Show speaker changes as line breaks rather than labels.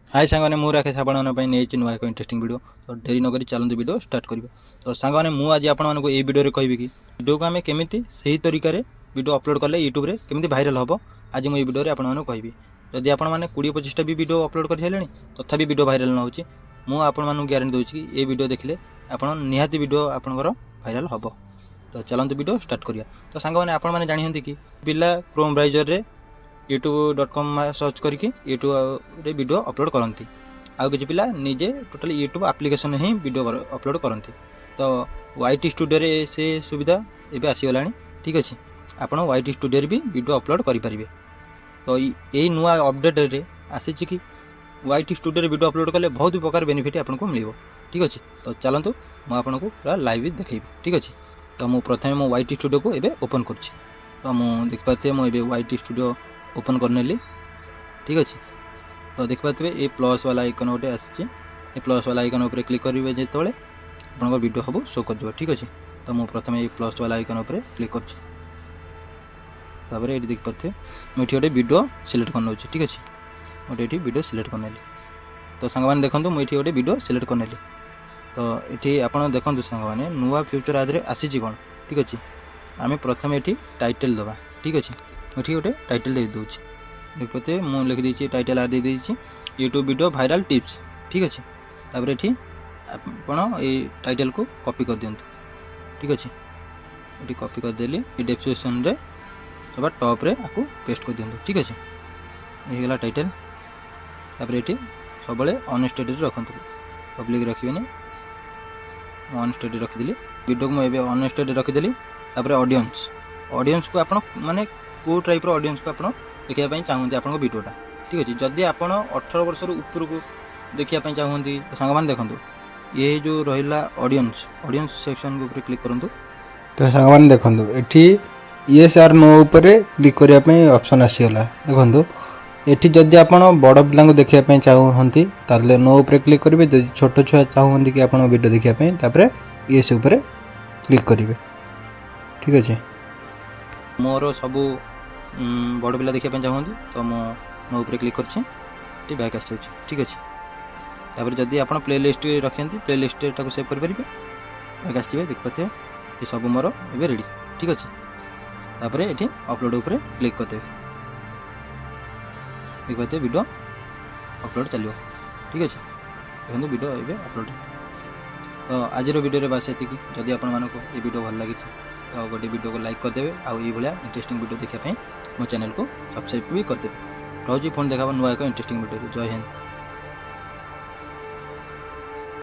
High ସାଙ୍ଗମାନେ, ମୁଁ ରାକେଶ, ଆପଣମାନଙ୍କ ପାଇଁ ନେଇଛି ନୂଆ ଏକ ଇଣ୍ଟରେଷ୍ଟିଂ ଭିଡ଼ିଓ। ତ ଡେରି ନକରି ଚାଲନ୍ତୁ, ଭିଡ଼ିଓ ଷ୍ଟାର୍ଟ କରିବା। ତ ସାଙ୍ଗମାନେ, ମୁଁ ଆଜି ଆପଣମାନଙ୍କୁ ଏଇ ଭିଡ଼ିଓରେ କହିବି କି ଭିଡ଼ିଓକୁ ଆମେ କେମିତି ସେହି ତରିକାରେ ଭିଡ଼ିଓ ଅପଲୋଡ଼ କଲେ ୟୁଟ୍ୟୁବରେ କେମିତି ଭାଇରାଲ୍ ହେବ, ଆଜି ମୁଁ ଏଇ ଭିଡ଼ିଓରେ ଆପଣମାନଙ୍କୁ କହିବି। ଯଦି ଆପଣମାନେ 20-25ଟା ବି ଭିଡ଼ିଓ ଅପଲୋଡ଼ କରିସାରିଲେଣି, ତଥାପି ଭିଡ଼ିଓ ଭାଇରାଲ୍ ନ ହେଉଛି, ମୁଁ ଆପଣମାନଙ୍କୁ ଗ୍ୟାରେଣ୍ଟି ଦେଉଛି କି ଏ ଭିଡ଼ିଓ ଦେଖିଲେ ଆପଣ ନିହାତି ଭିଡ଼ିଓ ଆପଣଙ୍କର ଭାଇରାଲ୍ ହେବ। ତ ଚାଲନ୍ତୁ, ଭିଡ଼ିଓ ଷ୍ଟାର୍ଟ କରିବା। ତ ସାଙ୍ଗମାନେ, ଆପଣମାନେ ଜାଣିଛନ୍ତି କି ପିଲା କ୍ରୋମ୍ ବ୍ରାଉଜରରେ youtube.com search କରିକି ୟୁଟ୍ୟୁବରେ ଭିଡ଼ିଓ ଅପଲୋଡ଼ କରନ୍ତି, ଆଉ କିଛି ପିଲା ନିଜେ ଟୋଟାଲି ୟୁଟ୍ୟୁବ୍ ଆପ୍ଲିକେସନ୍ ହିଁ ଭିଡ଼ିଓ ଅପଲୋଡ଼ କରନ୍ତି। ତ ୱାଇ ଟି ଷ୍ଟୁଡ଼ିଓରେ ସେ ସୁବିଧା ଏବେ ଆସିଗଲାଣି, ଠିକ୍ ଅଛି? ଆପଣ ୱାଇ ଟି ଷ୍ଟୁଡ଼ିଓରେ ବି ଭିଡ଼ିଓ ଅପଲୋଡ଼ କରିପାରିବେ। ତ ଏଇ ନୂଆ ଅପଡ଼େଟ୍ରେ ଆସିଛି କି ୱାଇ ଟି ଷ୍ଟୁଡ଼ିଓରେ ଭିଡ଼ିଓ ଅପଲୋଡ଼ କଲେ ବହୁତ ପ୍ରକାର ବେନିଫିଟ୍ ଆପଣଙ୍କୁ ମିଳିବ, ଠିକ୍ ଅଛି? ତ ଚାଲନ୍ତୁ, ମୁଁ ଆପଣଙ୍କୁ ପୁରା ଲାଇଭ୍ ଦେଖେଇବି, ଠିକ୍ ଅଛି? ତ ମୁଁ ପ୍ରଥମେ ମୋ ୱାଇ ଟି ଷ୍ଟୁଡ଼ିଓକୁ ଏବେ ଓପନ୍ କରୁଛି। ତ ମୁଁ ଦେଖିପାରୁଥିବେ, ମୁଁ ଏବେ ୱାଇ ଟି ଷ୍ଟୁଡ଼ିଓ ଓପନ୍ କରିନେଲି, ଠିକ୍ ଅଛି? ତ ଦେଖିପାରୁଥିବେ, ଏ ପ୍ଲସ୍ ବାଲା ଆଇକନ୍ ଗୋଟେ ଆସିଛି। ଏ ପ୍ଲସ୍ ବାଲା ଆଇକନ୍ ଉପରେ କ୍ଲିକ୍ କରିବେ ଯେତେବେଳେ, ଆପଣଙ୍କ ଭିଡ଼ିଓ ସବୁ ଶୋ କରିଯିବ, ଠିକ୍ ଅଛି? ତ ମୁଁ ପ୍ରଥମେ ଏଇ ପ୍ଲସ୍ ବାଲା ଆଇକନ୍ ଉପରେ କ୍ଲିକ୍ କରୁଛି। ତାପରେ ଏଇଠି ଦେଖିପାରୁଥିବେ, ମୁଁ ଏଠି ଗୋଟେ ଭିଡ଼ିଓ ସିଲେକ୍ଟ କରିନେଉଛି, ଠିକ୍ ଅଛି? ଗୋଟେ ଏଠି ଭିଡ଼ିଓ ସିଲେକ୍ଟ କରିନେଲି। ତ ସାଙ୍ଗମାନେ ଦେଖନ୍ତୁ, ମୁଁ ଏଠି ଗୋଟେ ଭିଡ଼ିଓ ସିଲେକ୍ଟ କରିନେଲି। ତ ଏଠି ଆପଣ ଦେଖନ୍ତୁ ସାଙ୍ଗମାନେ, ନୂଆ ଫିଚର୍ ଆଧିରେ ଆସିଛି କ'ଣ, ଠିକ୍ ଅଛି? ଆମେ ପ୍ରଥମେ ଏଠି ଟାଇଟେଲ୍ ଦେବା, ଠିକ୍ ଅଛି? ମୁଁ ଏଠି ଗୋଟେ ଟାଇଟେଲ୍ ଦେଇ ଦେଉଛି। ଦେଖିପାରୁଥିବେ, ମୁଁ ଲେଖିଦେଇଛି, ଟାଇଟେଲ୍ ଦେଇଦେଇଛି, ୟୁଟ୍ୟୁବ୍ ଭିଡ଼ିଓ ଭାଇରାଲ୍ ଟିପ୍ସ, ଠିକ୍ ଅଛି? ତାପରେ ଏଠି ଆପଣ ଏଇ ଟାଇଟେଲ୍କୁ କପି କରିଦିଅନ୍ତୁ, ଠିକ୍ ଅଛି? ଏଠି କପି କରିଦେଲି। ଏ ଡେସ୍କ୍ରିପସନ୍ରେ ସବା ଟପ୍ରେ ଆକୁ ପେଷ୍ଟ କରିଦିଅନ୍ତୁ, ଠିକ୍ ଅଛି? ହେଇଗଲା ଟାଇଟେଲ୍। ତାପରେ ଏଠି ସବୁବେଳେ ଅନଷ୍ଟେଡ଼ରେ ରଖନ୍ତୁ, ପବ୍ଲିକ୍ ରଖିବେନି। ମୁଁ ଅନଷ୍ଟେଡ଼ ରଖିଦେଲି। ଭିଡ଼ିଓକୁ ମୁଁ ଏବେ ଅନଷ୍ଟେଡ଼ ରଖିଦେଲି। ତାପରେ ଅଡ଼ିଏନ୍ସ। ଅଡ଼ିଏନ୍ସକୁ ଆପଣ ମାନେ କେଉଁ ଟାଇପ୍ର ଅଡ଼ିଏନ୍ସକୁ ଆପଣ ଦେଖିବା ପାଇଁ ଚାହୁଁଛନ୍ତି ଆପଣଙ୍କ ଭିଡ଼ିଓଟା, ଠିକ୍ ଅଛି? ଯଦି ଆପଣ 18 ବର୍ଷରୁ ଉପରକୁ ଦେଖିବା ପାଇଁ ଚାହୁଁଛନ୍ତି, ତ ସାଙ୍ଗମାନେ ଦେଖନ୍ତୁ, ଏ ଯେଉଁ ରହିଲା ଅଡ଼ିଏନ୍ସ, ଅଡ଼ିଏନ୍ସ ସେକ୍ସନ୍ ଉପରେ କ୍ଲିକ୍ କରନ୍ତୁ।
ତ ସାଙ୍ଗମାନେ ଦେଖନ୍ତୁ, ଏଠି ୟେସ୍ ଅର୍ ନୋ ଉପରେ କ୍ଲିକ୍ କରିବା ପାଇଁ ଅପସନ୍ ଆସିଗଲା। ଦେଖନ୍ତୁ, ଏଠି ଯଦି ଆପଣ ବଡ଼ ପିଲାଙ୍କୁ ଦେଖିବା ପାଇଁ ଚାହୁଁଛନ୍ତି, ତାହେଲେ ନୋ ଉପରେ କ୍ଲିକ୍ କରିବେ। ଯଦି ଛୋଟ ଛୁଆ ଚାହୁଁଛନ୍ତି କି ଆପଣଙ୍କ ଭିଡ଼ିଓ ଦେଖିବା ପାଇଁ, ତାପରେ ୟେସ୍ ଉପରେ କ୍ଲିକ୍ କରିବେ, ଠିକ୍ ଅଛି?
ମୋର ସବୁ ବଡ଼ ପିଲା ଦେଖିବା ପାଇଁ ଚାହୁଁଛନ୍ତି, ତ ମୁଁ ନୋ ଉପରେ କ୍ଲିକ୍ କରିଛି। ଏଠି ବ୍ୟାକ୍ ଆସିଯାଉଛି, ଠିକ୍ ଅଛି? ତାପରେ ଯଦି ଆପଣ ପ୍ଲେ ଲିଷ୍ଟ ରଖିଛନ୍ତି, ପ୍ଲେ ଲିଷ୍ଟରେ ତାକୁ ସେଭ୍ କରିପାରିବେ। ବ୍ୟାକ୍ ଆସିଯିବେ। ଦେଖିପାରୁଥିବେ, ଏସବୁ ମୋର ଏବେ ରେଡ଼ି, ଠିକ୍ ଅଛି? ତାପରେ ଏଠି ଅପଲୋଡ଼ ଉପରେ କ୍ଲିକ୍ କରିଦେବେ। ଦେଖିପାରୁଥିବେ, ଭିଡ଼ିଓ ଅପଲୋଡ଼ ଚାଲିବ, ଠିକ୍ ଅଛି? ଦେଖନ୍ତୁ, ଭିଡ଼ିଓ ଏବେ ଅପଲୋଡ଼। ତ ଆଜିର ଭିଡ଼ିଓରେ ବାସ୍ ଏତିକି। ଯଦି ଆପଣମାନଙ୍କୁ ଏ ଭିଡ଼ିଓ ଭଲ ଲାଗିଛି, ତ ଗୋଟେ ଭିଡ଼ିଓକୁ ଲାଇକ୍ କରିଦେବେ ଆଉ ଏଇଭଳିଆ ଇଣ୍ଟରେଷ୍ଟିଂ ଭିଡ଼ିଓ ଦେଖିବା ପାଇଁ ମୋ ଚ୍ୟାନେଲକୁ ସବସ୍କ୍ରାଇବ୍ ବି କରିଦେବେ। ରହୁଛି, ପୁଣି ଦେଖା ହେବ ନୂଆ ଏକ ଇଣ୍ଟରେଷ୍ଟିଂ ଭିଡ଼ିଓରେ। ଜୟ ହିନ୍ଦ।